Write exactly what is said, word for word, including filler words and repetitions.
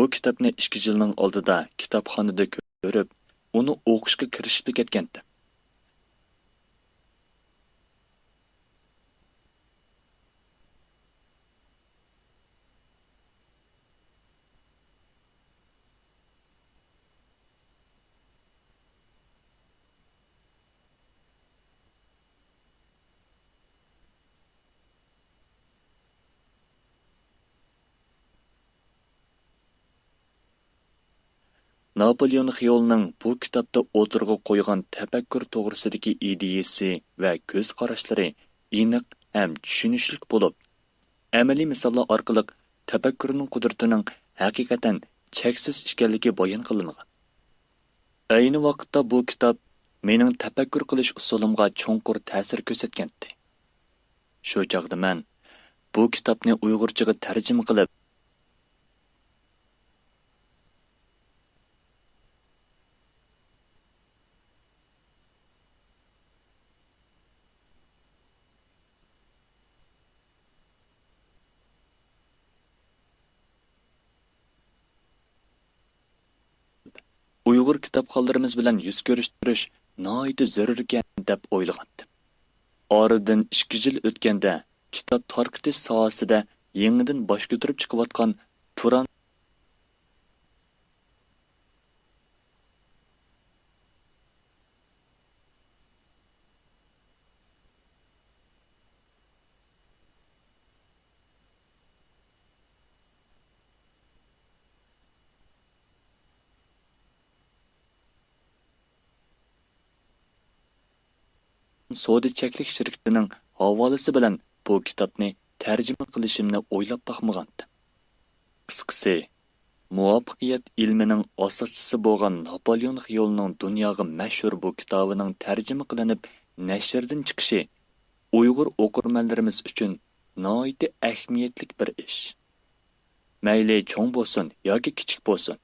بۇ كىتابنى ئىككى يىلنىڭ ئالدىدا كىتابخانىدا كۆرۈپ، ئۇنى ئوقۇشقا كىرىشىپلا كەتكەنتىم. ناپولېئون خىيولنىڭ بۇ كىتابتا ئوتتۇرىغا قويغان تەپەككۇر توغرىسىدىكى ئىدىيىسى ۋە كۆز قاراشلىرى ئېنىق ھەم چۈشىنىشلىك بولۇپ، ئەمەلىي مىساللار ئارقىلىق تەپەككۇرنىڭ قۇدرىتىنىڭ ھەقىقەتەن چەكسىز ئىكەنلىكى بايان قىلىنغان. ئەينى ۋاقىتتا بۇ كىتاب مېنىڭ تەپەككۇر قىلىش ئۇسۇلۇمغا چوڭقۇر تەسىر كۆرسەتكەنتى. شۇ چاغدا مەن بۇ كىتابنى ئۇيغۇرچىغا تەرجىمە قىلىپ، ئۇيغۇر كىتابخانلىرىمىز بىلەن يۈز كۆرۈشتۈرۈش ناھايىتى زۆرۈركەن دەپ ئويلىغانتىم. ئارىدىن ئىككى يىل ئۆتكەندە، كىتاب تارقىتىش ساھەسىدە يېڭىدىن باش كۆتۈرۈپ چىقىۋاتقان تۇران سودا چەكلىك شىركىتىنىڭ ھاۋالىسى بىلەن بۇ كىتابنى تەرجىمە قىلىشىمنى ئويلاپ باقمىغانتىم. قىسقىسى، مۇۋەپپەقىيەت ئىلمىنىڭ ئاساسچىسى بولغان ناپولېئون خىيولنىڭ دۇنياغا مەشھۇر بۇ كىتابىنىڭ تەرجىمە قىلىنىپ نەشردىن چىقىشى ئۇيغۇر ئوقۇرمەنلىرىمىز ئۈچۈن ناھايىتى ئەھمىيەتلىك بىر ئىش. مەيلى چوڭ بولسۇن ياكى كىچىك بولسۇن،